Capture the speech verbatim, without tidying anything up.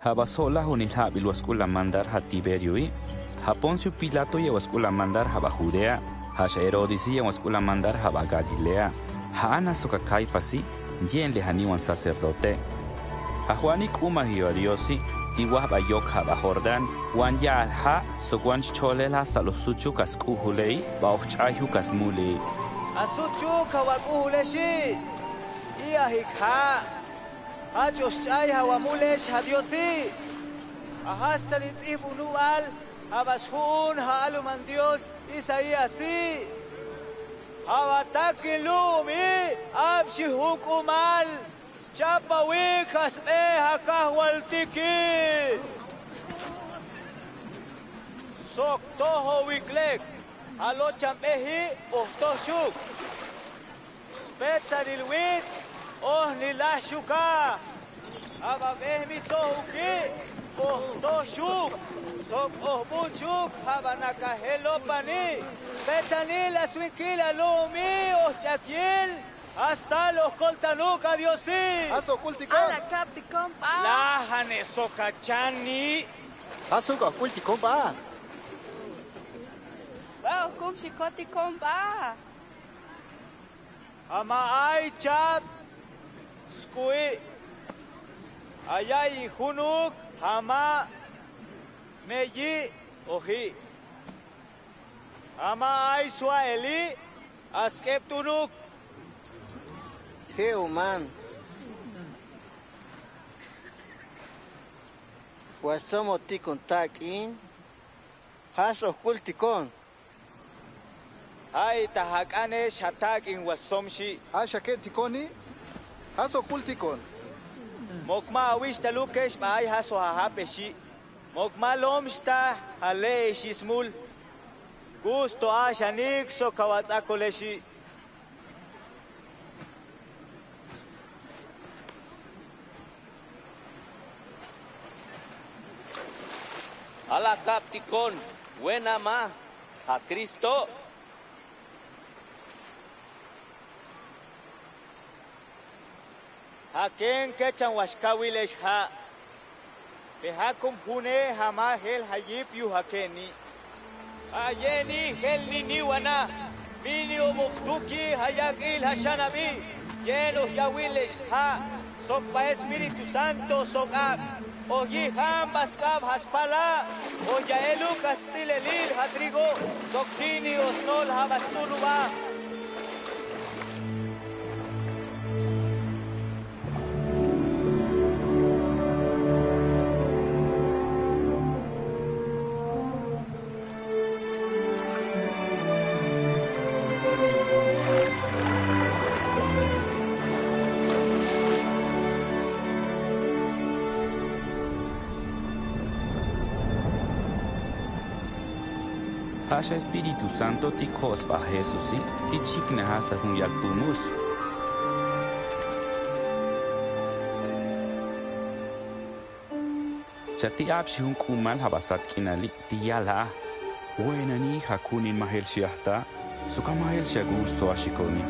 Haba so'la jun hil'abil wan sk'ulan mandar ja Tiberio i, ja Poncio Pilato ya wan sk'ulan mandar jaba Judea, jaxa Herodis i ya wan sk'ulan mandar jaba Galilea, ja Anas sok ja Caifas i, yeen le janiwan sacerdote. Ja Juan i k'uma jio a Dios i, ti wajba yok jaba Jordán, wan ya'al ja' sok wan cholel jasta los suchuk a sk'ujule i, ba oj ch'ay juk a smule. A suchuk ja wa k'ujule xi, i ajik ja', jach oj ch'ay ja wa mule xi ja Dios i. Ja jasta ni ts'ijbunubal, jaba sju'un ja aluman Dios Isaías i. Jaba takin lum i, abxi jun k'umal, chapa wik ja sb'e ja kajwaltik i. Sok to jowik lek, ja lochan b'e i, oj to xuk. Spetsanil wits, oj ni laj xuka. Jaba b'e mi to xuk i, oj to xuk. Sok oj b'un xuk, jaba naka je lopan i. Spetsanil a swinkil a lum i, oj ch'ak yil. Jasta oj koltanuk a Dios i. Jasa oj kultikon. Ala kab tikon ba. Lajane sok a chani. Jasa oj kultikon ba. Ba oj kumxi kotikon ba. Jama ay chab sk'u i. Aya i junuk, jama meyi oji. Jama ay swa'el i, a sk'ep t'unuk. Jeuman. Wa som otikon tak'in, jasa oj kultikon. Ja'i ta jak'an ex ja tak'in wa som xi. Jaxa ke'tikon i, jasa oj kultikon. Mokma a wixtaluk ex ba ay jasa oj ajap ex xi. Mokma lomxta ja le'ex i smul. Gusto a xanik sok a wa ts'akol ex xi. Ala kab tikon, wen ama ja Kristo. Ja ken kechan wa xkawil ex ja. Pe ja kum june jama jel ja yip yuj ja keni. Ja yeni jel ni niwana. Mini o moktuki ja yak'il ja xanabi. Yen oj yawil ex ja. Sok ba Espíritu Santo sok ab. Oj yi jam ba sk'ab ja spala. Oj ya eluk a sts'ilelil ja trigo. Sok tini o snol ja ba sts'ulu ba. Jaxa Espíritu Santo ti kos ba Jesús i, ti chikna jasta jun yal pumus. Cha ti apxi jun k'umal ja ba sat k'inali, ti yala a. Wena ni ja kunin majel xi ajta, sok a majel xi a gusto a xi koni.